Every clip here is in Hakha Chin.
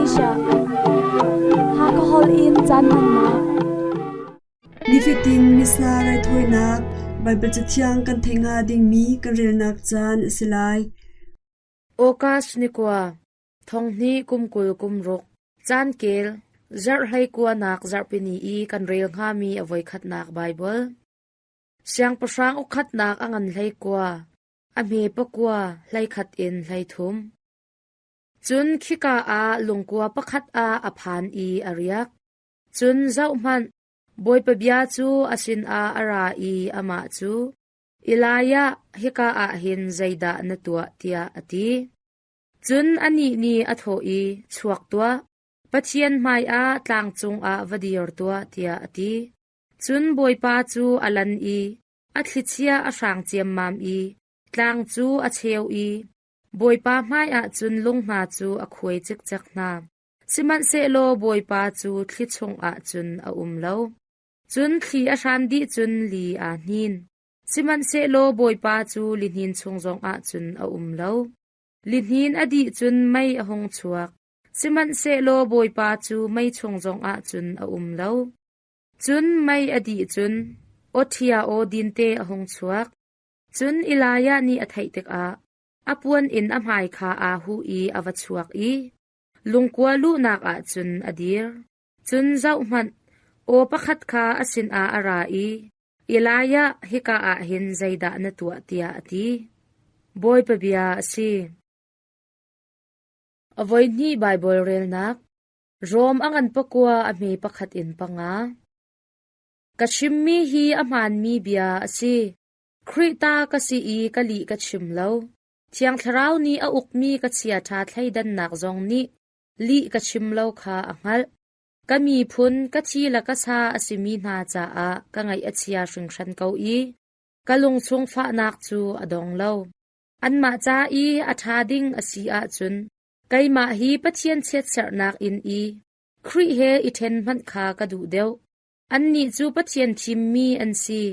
Asia. Hakha holh in caan hmannak. Nifatin Missa raithawinak Baibal Cathiang kan theih hnga dingmi kan relnak caan a si lai. August ni kua, thonghnih kum 20 kum ruk, caan kel, zarh hleikuanak zarhpini i kan rel hngami a voikhatnak Baibal. Siangpahrang ukhatnak a ngan hleikua, a hme pakua, hleikhat in 13. Cun khika ah lungkua pakhat ah a phan i a riak. Cun zohhmanh, Bawipa bia cu a sinah a ra i amah cu, Elijah, hika ah hin zeidah na tuah, tiah a ti. Cun anih nih a thawh i, Chuak tuah, Pathian hmaiah tlang cungah va dir tuah, tiah a ti. Cun Bawipa cu a lan i a thlichia a hrang ciammam i tlang cu a cheu i Bawipa hmaiah cun lung hna cu a khuai cikcek hna. Sihmanhsehlaw Bawipa cu thli chungah cun a um lo. Cun thli a hran dih cun li aa hnin. Sihmanhsehlaw Bawipa cu lihnin chung zongah cun a um lo. Lihnin a dih cun mei a hung chuak. Sihmanhsehlaw Bawipa cu mei chung zongah cun a um lo. Cun mei a dih cun awṭhia aw dinte a hung chuak. Cun Elijah nih a theih tikah a puan in a hmai kha aa huh i a va chuak i lungkua luhnak ah cun a dir. Cun zohhmanh, aw pakhat kha a sinah a ra i, Elijah, hika ah hin zeidah na tuah tiah a ti. Bawipa bia a si. A voihnih Baibal relnak Rom a ngan pakua a hme pakhat in panga. Ka chimmi hi a hmaanmi bia a si. Khrih ta ka si i ka lih ka chim lo. Thiang Thlarau nih a ukmi ka chiaṭha thleidannak zong nih lih ka chim lo kha a hngalh. Ka miphun, ka thi le ka sa a simi hna caah ka ngaih a chia hringhran ko i ka lungchung fahnak cu a dong lo. Anmah ca i a ṭha ding a si ahcun keimah hi Pathian chiatserhnak in i Khrih he i ṭhen hmanh kha ka duh deuh. Annih cu Pathian thimmi an si.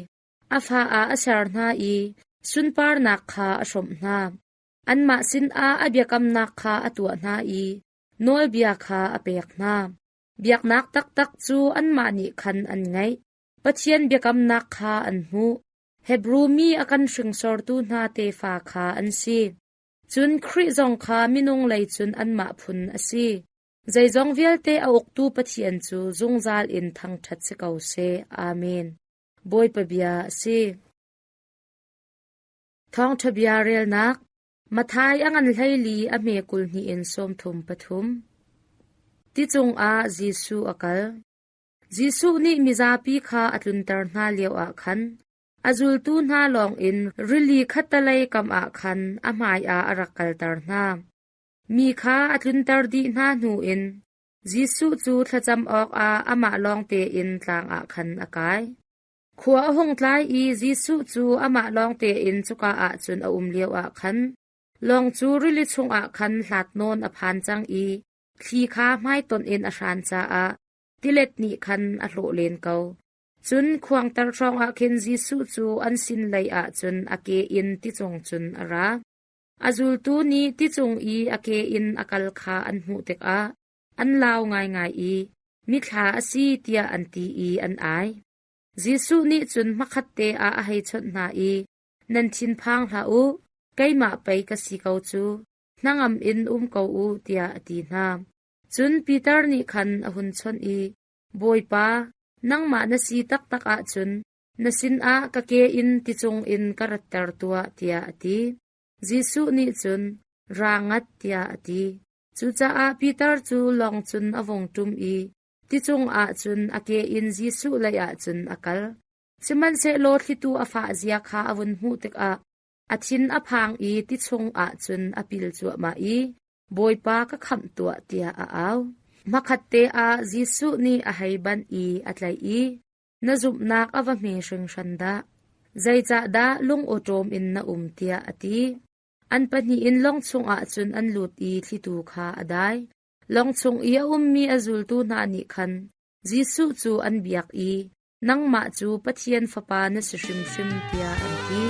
A fa ah a ser hna i sunparnak kha a hrawmh hna. Anmah sinah a biakamnak kha a tuah hna i nawlbia kha a pek hna. Biaknak taktak cu anmah nih khan an ngeih. Pathian biakamnak kha an hmuh. Hebru mi a kan hringsortu hna tefa kha an si. Cun Khrih zong kha minung lei cun anmah phun a si. Zeizong vialte a uktu Pathian cu zungzal in thangṭhat si ko seh. Amen. Bawipa bia a si. Thawngṭha bia relnak Matthai a ngan 14 a hme 22 in 33. Ti cungah Jesuh a kal. Jesuh nih mizapi kha a tlunter hna lioah khan a zultu hna lawngin rili khattalei kam ah khan a hmaiah a rak kalter hna. Mi kha a tlunter dih hna hnuin Jesuh cu thlacam awkah amah lawng tein tlang ah khan a kai. Khua a hung tlai i Jesuh cu amah lawng tein cuka ah cun a um lioah khan lawng cu rili chungah khan hlat nawn a phan cang i thli kha hmaitonh in a hran caah tilet nih khan a hlawh len ko. Cun khuangter hrawngah khin Jesuh cu an sin lei ah cun a ke in ticung cun a ra. A zultu nih ticung i a ke in a kal kha an hmuh tikah an lau ngaingai i, Mithla a si, tiah an ti i an ai. Jesuh nih cun hmakhatte ah a hei chawnh hna i, Nan thinphang hlah u, keimah pei ka si ko cu, hnangam in um ko u, tiah a ti hna. Cun Peter nih khan a hun chawnh i, Bawipa, nangmah na si taktak ahcun na sinah ka ke in ticung in ka ratter tuah, tiah a ti. Jesuh nih cun, Ra ngat, tiah a ti. Cucaah Peter cu lawng cun a vung ṭum i ticung ah cun a ke in Jesuh leiah cun a kal. Sihmanhsehlaw thlitu a fah zia kha a vun hmuh tikah a thin a phang i ti chungah cun a pil cuahmah i, Bawipa ka khamh tuah, tiah a au. Hmakhatte ah Jesuh nih a hei banh i a tlaih i, Na zumhnak a va hme hringhran dah! Zeicahdah lung awṭawm in na um, tiah a ti. An pahnih in lawng chungah cun an lut i thlitu kha a dai. Lawng chung i a ummi a zultu hna nih khan Jesuh cu an biak i, Nangmah cu Pathian Fapa na si hrimhrim, tiah an ti.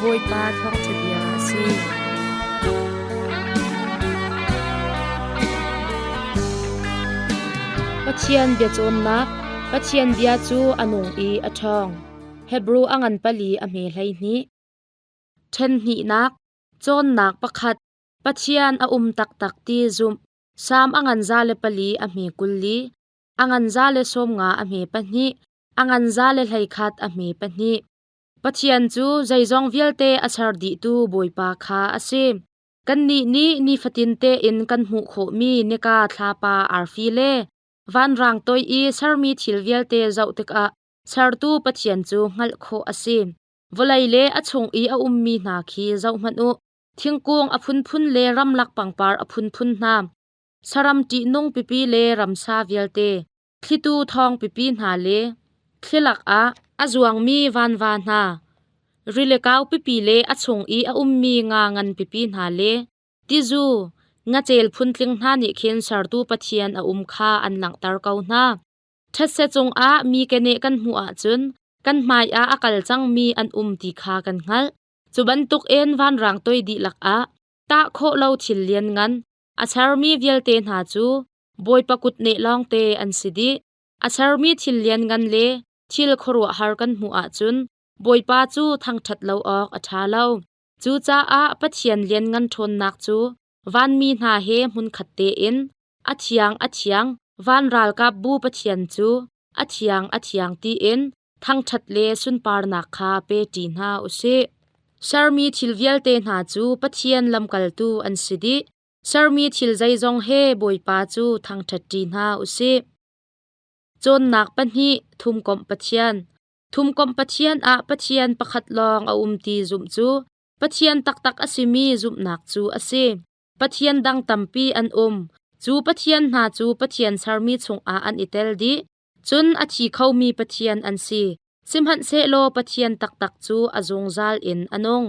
Bawipa thawngṭha bia a si. Pathian biacawnnak Pathian bia cu a nung i a ṭhawng. Hebru a ngan pali a hme 12. Ṭhen hnihnak Cawnnak pakhat Pathian a um taktak ti zumh. Salm a ngan 104 a hme 20, a ngan 150 a hme pahnih, a ngan 111 a hme pahnih. Pathian cu zeizong vialte a ser dihtu Bawipa kha a si. Kannih nih nifatin tein kan hmuh khawhmi nika, thlapa, arfi le vanrang toi i sermi thil vialte zoh tikah sertu Pathian cu hngalh khawh a si. Vawlei le a chung i a ummi hna khi zohhmanh u. Thingkung a phunphun le ramlak pangpar a phunphun hna, saram ṭihnung pipi le ramsa vialte, thlitu thawng pipi hna le thlilak ah a zuangmi vanva hna, rili kau pipi le a chung i a ummi nga ngan pipi hna le tizu, ngacel phuntling hna nih khin sertu Pathian a um kha an langhter ko hna. Thetse cungah mi keneh kan hmuh ahcun kan hmaiah a kal cangmi an um ti kha kan hngalh. Cu bantukin vanrang toi dihlak ah tah khawh lo thil lianngan a sermi vialte hna cu Bawipa kutneh lawngte an si dih. A sermi thil lianngan le thil khuaruahhar kan hmuh ahcun Bawipa cu thangṭhat lo awk a ṭha lo. Cucaah Pathian lianngan ṭhawnnak cu vanmi hna he hmunkhat tein a thiang a thiang van ralkapbu Pathian cu a thiang a thiang tiin thangṭhat le sunparnak kha pe ṭi hna u sih. Sermi thil vialte hna cu Pathian lamkaltu an si dih. Sermi thil zeizong he Bawipa cu thangṭhat ṭi hna u sih. Cawnnak pahnih Thumkomh Pathian Thumkomh Pathian ah Pathian pakhat lawng a um ti zumh cu Pathian taktak a simi zumhnak cu a si. Pathian dang tampi an um. Cu pathian hna cu Pathian sermi chungah an i tel dih. Cun a thi khomi Pathian an si. Sihmanhsehlaw Pathian taktak cu a zungzal in a nung.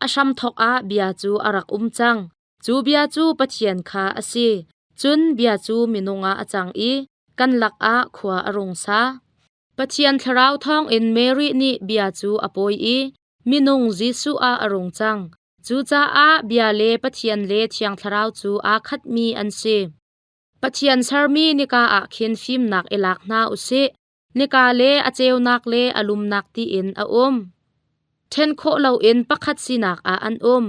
A hramthawk ah bia cu a rak um cang. Cu bia cu Pathian kha a si. Cun bia cu minung ah a cang i kan lakah khua a rung sa. Pathian Thlarau thawngin Mary nih bia cu a pawi i minung Jesuh ah a rung cang. Cucaah bia le Pathian le Thiang Thlarau cu aa khatmi an si. Pathian sermi nika ah khin fimnak i lak hna u sih. Nika le a ceunak le a lumnak tiin a um. Ṭhen khawh loin pakhat sinak ah an um.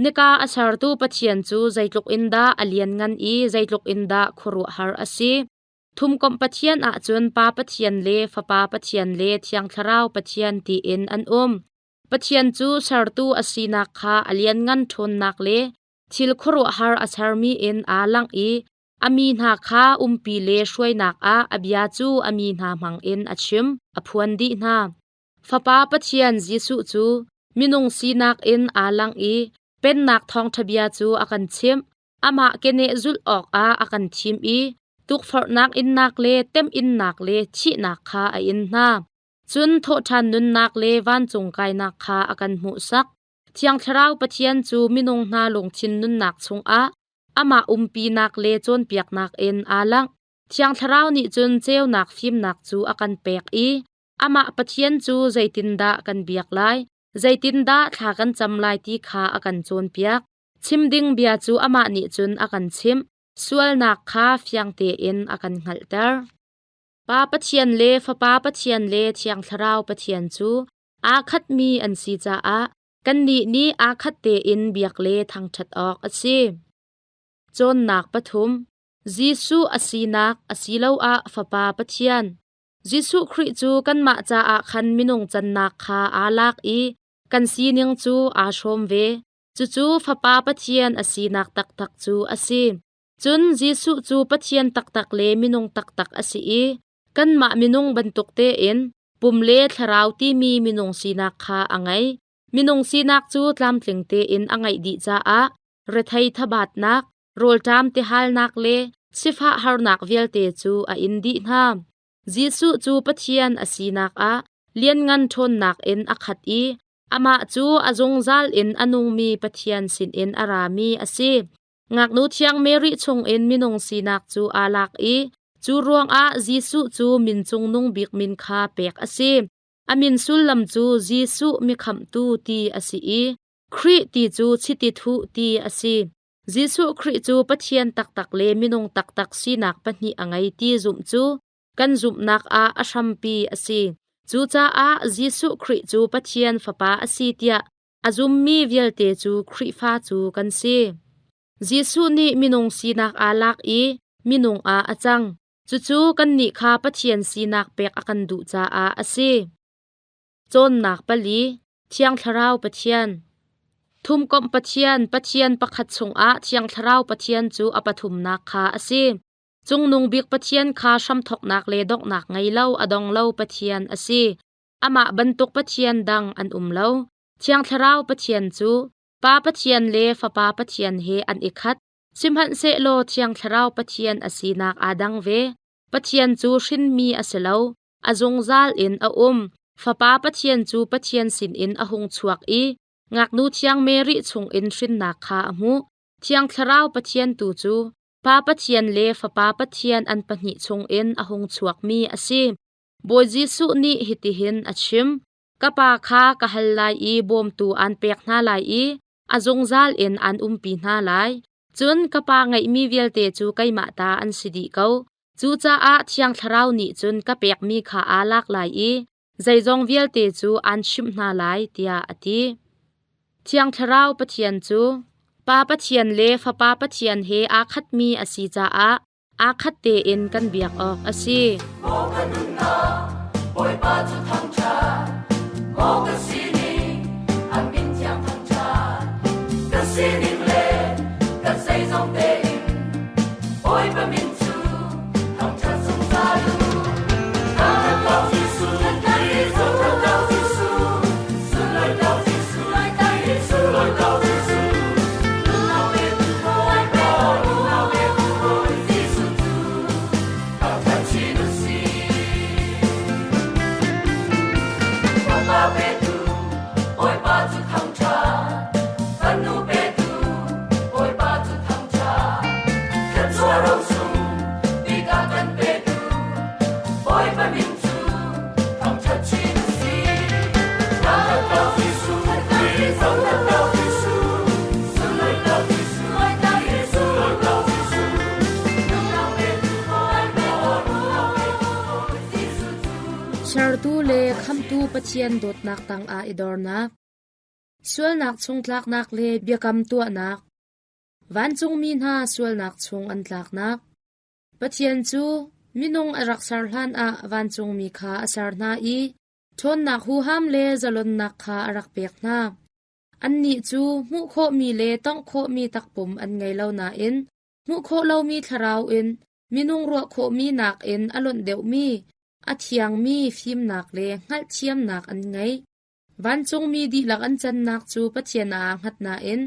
Nika a sertu Pathian cu zeitluk in dah a lianngan i zeitluk in dah khuaruahhar a si. Thumkomh Pathian ahcun Pa Pathian le Fapa Pathian le Thiang Thlarau Pathian tiin an um. Pathian cu sertu a sinak kha a lianngan ṭhawnnak le thil khuaruahhar a sermi in aa langh i a mi hna kha umpi le hruainak ah a bia cu a mi hna hmangin a chim, a phuan dih hna. Fapa Pathian Jesuh cu minung sinak in aa langh i Pennak thawngṭha bia cu a kan chimh. Amah keneh zulh awkah a kan thim i tukforhnak innak le temhinnak le thihnak kha a in hna. Cun thawhṭhan nunnak le vancung kainak kha a kan hmuhsak. Thiang Thlarau Pathian cu minung hna lungthin nunnak chungah amah umpinak le cawnpiaknak in aa langh. Thiang Thlarau nih cun ceunak fimnak cu a kan pek i amah Pathian cu zeitindah kan biak lai, zeitindah thla kan cam lai ti kha a kan cawnpiak. Chim ding bia cu amah nih cun a kan chimh, sualnak kha fiang tein a kan hngalhter. Pa Pathian le Fapa Pathian le Thiang Thlarau Pathian cu aa khatmi an si caah kannih nih aa khat tein biak le thangṭhat awk a si. Cawnnak pathum Jesuh a sinak asiloah Fapa Pathian. Jesuh Khrih cu kanmah caah khan minung cannak kha aa lak i kan sining cu aa hrawm ve. Cucu Fapa Pathian a sinak taktak cu a si. Cun Jesuh cu Pathian taktak le minung taktak a si i kanmah minung bantuk tein pum le thlarau timi minung sinak kha a ngei. Minung sinak cu tlamtling tein a ngeih dih caah rethei thabatnak, rawlṭam tihalnak le sifah harnak vialte cu a in dih hna. Jesuh cu Pathian a sinak ah lianngan ṭhawnnak in a khat i amah cu a zungzal in a nungmi Pathian sinin a rami a si. Ngaknu thiang Mary chungin minung sinak cu aa lak i cu ruangah Jesuh cu min cungnung bik min kha pek a si. A min sullam cu Jesuh mi khamhtu ti a si i Khrih ti cu chiti thuh ti a si. Jesuh Khrih cu Pathian taktak le minung taktak sinak pahnih a ngei ti zumh cu kan zumhnak ah a hrampi a si. Cucaah Jesuh Khrih cu Pathian Fapa a si tiah a zummi vialte cu Khrihfa cu kan si. Jesuh nih minung sinak aa lak i minung ah a cang. Cucu kannih kha Pathian sinak pek a kan duh caah a si. Cawnnak pali, Thiang Thlarau Pathian. Thumkomh Pathian, Pathian pakhat chungah Thiang Thlarau Pathian cu a pathumnak kha a si. Cungnung bik Pathian kha hramthawknak le donghnak ngei lo a dong lo Pathian a si. Amah bantuk Pathian dang an um lo. Thiang Thlarau Pathian cu Pa Pathian le Fapa Pathian he an i khat. Sihmanhsehlaw Thiang Thlarau Pathian a sinak aa dang ve. Pathian cu hrinmi a si lo, a zungzal in a um. Fapa Pathian cu Pathian sinin a hung chuak i ngaknu thiang Mary chungin hrinnak kha a hmuh. Thiang Thlarau Pathian tu cu Pa Pathian le Fapa Pathian an pahnih chungin a hung chuakmi a si. Bawi Jesuh nih hitihin a chim, Ka Pa kha ka hal lai i bawmtu aan pek hna lai i a zungzal in aan umpi hna lai. Cun ka Pa ngeihmi vialte cu keimah ta an si dih ko. Cucaah Thiang Thlarau nih cun ka pekmi kha aa lak lai i zeizong vialte cu aan chimh hna lai, tiah a ti. Thiang Thlarau Pathian cu Pa Pathian le Fapa Pathian he aa khatmi a si caah aa khat tein kan biak awk a si. Maw ka nunnak, Bawipa cu thangṭhat, maw ka sining, a min thiang thangṭhat. Ka sining le ka zeizong tein, Bawipa min cu thangṭhat zungzal u. Thangṭhat ko Jesuh, thangṭhat ko Jesuh, sunglawi ko Jesuh, sunglawi ko Jesuh. Nunnak petu Bawipa, nunnak petu Bawi Jesuh cu thangṭhat chin u sih. Fapa petu Bawipa cu thangṭhat, fanu petu Bawipa cu thangṭhat. Thluachuah rosung bik a kan petu Bawipa min cu thangṭhat chin u sih. Thangṭhat ko Jesuh, thangṭhat ko Jesuh, sunglawi ko Jesuh, sunglawi ko Jesuh. Nunnak petu Bawipa, nunnak petu Bawi Jesuh cu. Sertu le Khamhtu Pathian dawtnak tangah i dornak, sualnak chung tlaknak le biakam tuahnak, vancungmi hna sualnak chung an tlaknak. Pathian cu minung a rak ser hlanah vancungmi kha a ser hna i ṭhawnnak huham le zalonnak kha a rak pek hna. Annih cu hmuh khawhmi le tawngh khawhmi takpum an ngei lo nain hmuh khawh lomi thlarau in minung ruah khawhmi nakin a lonh deuhmi a thiangmi fimnak le hngalhthiamnak an ngei. Vancungmi dihlak an cannak cu Pathian ah aa hngat nain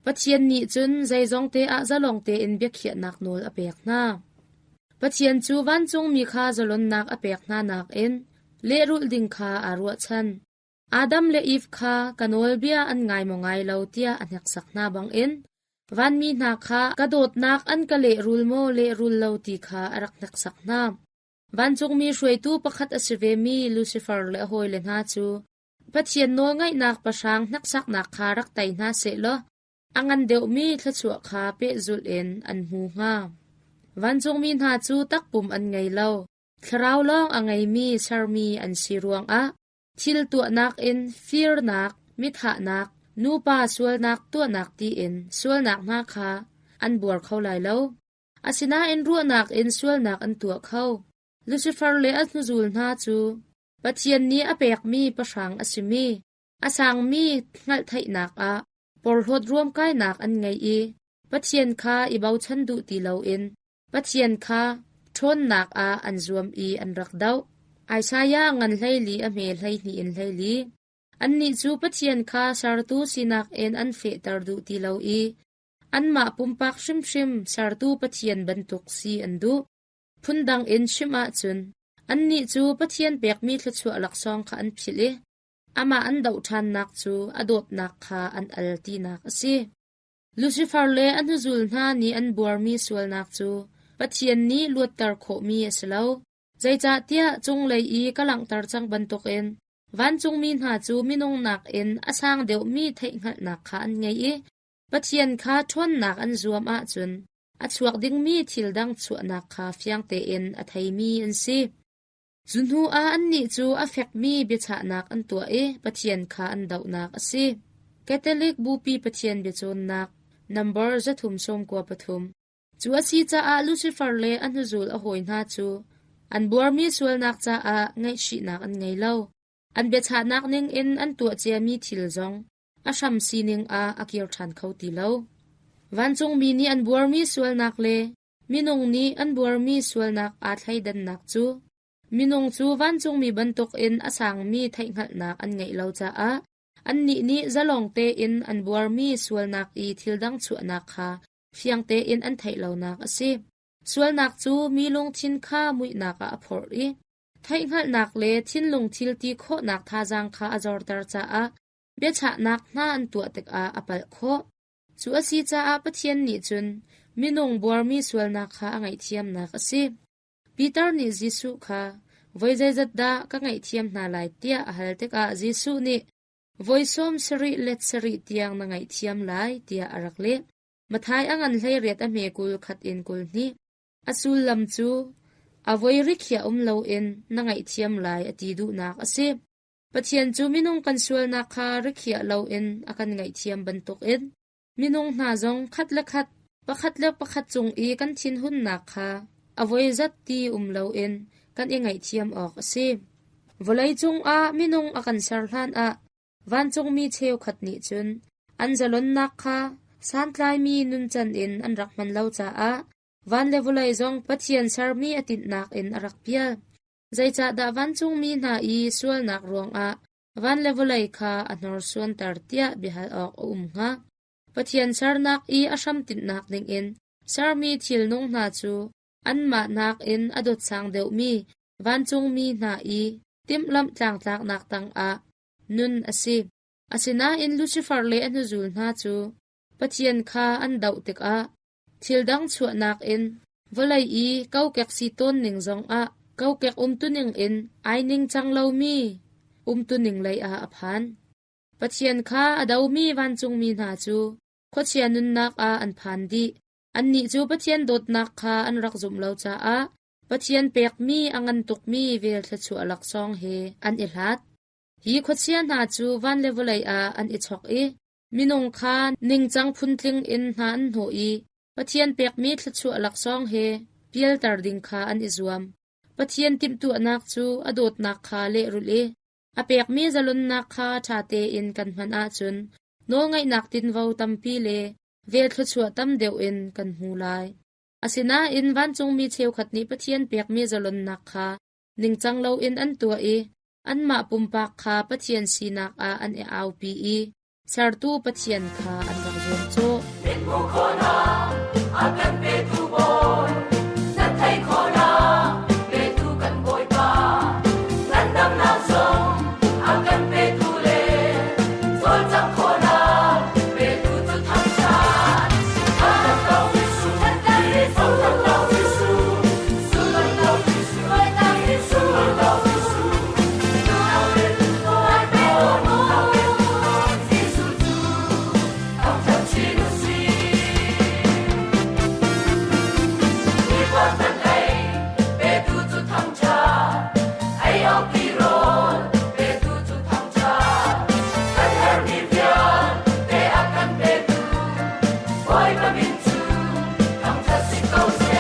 Pathian nih cun zeizong te ah zalong tein biakhiahnak nawl a pek hna. Pathian cu vancungmi kha zalonnak a pek hna nakin lehrulh ding kha aa ruahchan. Adam le Eve kha ka nawlbia an ngai maw ngai lo tiah a hneksak hna bangin vanmi hna kha ka dawtnak an ka lehrul maw lehrul lo ti kha a rak hneksak hna. Vancungmi hruaitu pakhat a si vemi Lucifer le a hawile hna cu Pathian nawlngaihnak pahrang hneksaknak kha rak tei hna sehlaw a ngan deuhmi thluachuah kha pehzulh in an hmu hnga. Vancungmi hna cu takpum an ngei lo, thlarau lawng a ngeimi sermi an si ruangah thil tuahnak in firnak, mithahnak, nupa sualnak tuahnak tiin sualnak hna kha an buar kho lai lo. Asinain ruahnak in sualnak an tuah kho. Lucifer le a hnuzul hna cu Pathian nih a pekmi pahrang a simi, a sangmi hngalhtheihnak ah porhlawt ruamkainak an ngei i Pathian kha i bochan duh ti loin Pathian kha ṭhawnnak ah an zuam i an rak doh. Isaiah ngan 14 a hme 12 in 14. Annih cu Pathian kha sertu sinak in an fehter duh ti lo i anmah pumpak hrimhrim sertu Pathian bantuk si an duh. Phundang in chim ahcun, annih cu Pathian pekmi thluachuah laksawng kha an philh i amah an doh ṭhannak cu a dawtnak kha an al tinak a si. Lucifer le a hnuzul hna nih an buarmi sualnak cu Pathian nih luatter khawhmi a si lo. Zeicahtiah cunglei i ka langhter cang bantukin vancungmi hna cu minung nakin a sang deuhmi theihhngalhnak kha an ngei i. Pathian kha ṭhawnnak an zuam ahcun a chuak dingmi thil dang chuahnak kha fiang tein a theimi an si. Cu hnuah annih cu a fekmi biachahnak an tuah i Pathian kha an dohnak a si. Catholic Bupi Pathian biacawnnak Number 393. Cu a si caah Lucifer le a hnuzul a hawi hna cu an buarmi sualnak caah ngaihchihnak an ngei lo. An biachahnak ningin an tuah ciami thil zong a hram sining ah a kir ṭhan kho ti lo. Vancungmi nih an buarmi sualnak le minung nih an buarmi sualnak aa thleidannak cu minung cu vancungmi bantukin a sangmi theihhngalhnak an ngeih lo caah annih nih zalong tein an buarmi sualnak i thil dang chuahnak kha fiang tein an theih lonak a si. Sualnak cu mi lungthin kha muihnak ah a phorh i theihhngalhnak le thinlung thil ti khawhnak thazaang kha a zorter caah biachahnak hna an tuah tikah a palh khawh. Cu a si caah Pathian nih cun minung buarmi sualnak kha a ngaihthiamnak a si. Peter nih Jesuh kha voi zeizat dah ka ngaihthiam hna lai tiah a hal tikah Jesuh nih voi sawm sarih let sarih tiang na ngaihthiam lai tiah a rak leh. Matthai a ngan 18 a hme 20 khat in 22. A sullam cu a voi rikhiah um loin na ngaihthiam lai a ti duhnak a si. Pathian cu minung kan sualnak kha rikhiah loin a kan ngaihthiam bantukin minung hna zong khat le khat, pakhat le pakhat cung i kan thinhunnak kha a voizat ti um loin kan i ngaihthiam awk a si. Vawleicung ah minung a kan ser hlanah vancungmi cheukhat nih cun an zalonnak kha santlaimi nuncan in an rak hman lo caah van le vawlei zong Pathian sermi a tinhnak in a rak pial. Zeicahdah vancungmi hna i sualnak ruangah van le vawlei kha a hnorsuanter tiah biahal awk a um hnga? Pathian sernak i a hramtinhnak ningin sermi thilnung hna cu anmah nakin a dawtsang deuhmi vancungmi hna i timhlamh tlangtlaknak tangah nun a si. Asinain Lucifer le a hnuzul hna cu Pathian kha an doh tikah Thil dang chuahnak in vawlei i kokek si tawn ning zongah kokek umtuning in ai ningcang lomi umtuning lei ah a phan. Pathian kha a domi vancungmi hna cu khuachia nunnak ah an phan dih. Annih cu Pathian dawtnak kha an rak zumh lo caah Pathian pekmi a ngan tukmi vel thluachuah laksawng he an i hlat. Hi khuachia hna cu van le vawlei ah an i chok i Minung kha ningcang phuntling in hna an hnawh i Pathian pekmi thluachuah laksawng he pialter ding kha an i zuam. Pathian timhtuahnak cu a dawtnak kha lehrulh i a pekmi zalonnak kha ṭha tein kan hman ahcun nawlngaihnak tinvo tampi le vel thluachuah tam deuh in kan hmu lai. Asinain vancungmi cheukhat nih Pathian pekmi zalonnak kha ningcang loin an tuah i Anmah pumpak kha Pathian sinak ah an i aupi i sertu Pathian kha an rak zuamcawh. Mithmuh khawhnak a kan petu Bawi, na theih khawhnak petu kan Bawipa, ngandamnak zong a kan petu le cawlcangh khawhnak petu cu thangṭhat. Thangṭhat ko Jesuh, thangṭhat ko Jesuh, Bawipa min cu thangṭhat si ko seh.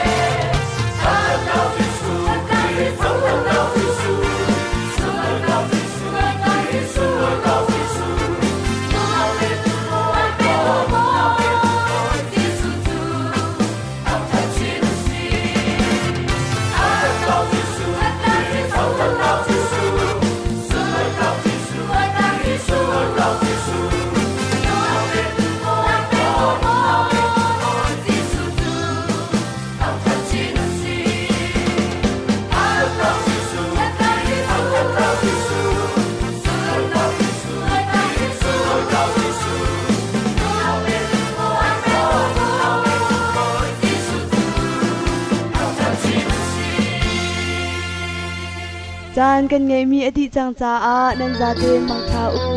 Caan kan ngeihmi a dih cang caah nan zatein mangṭha u.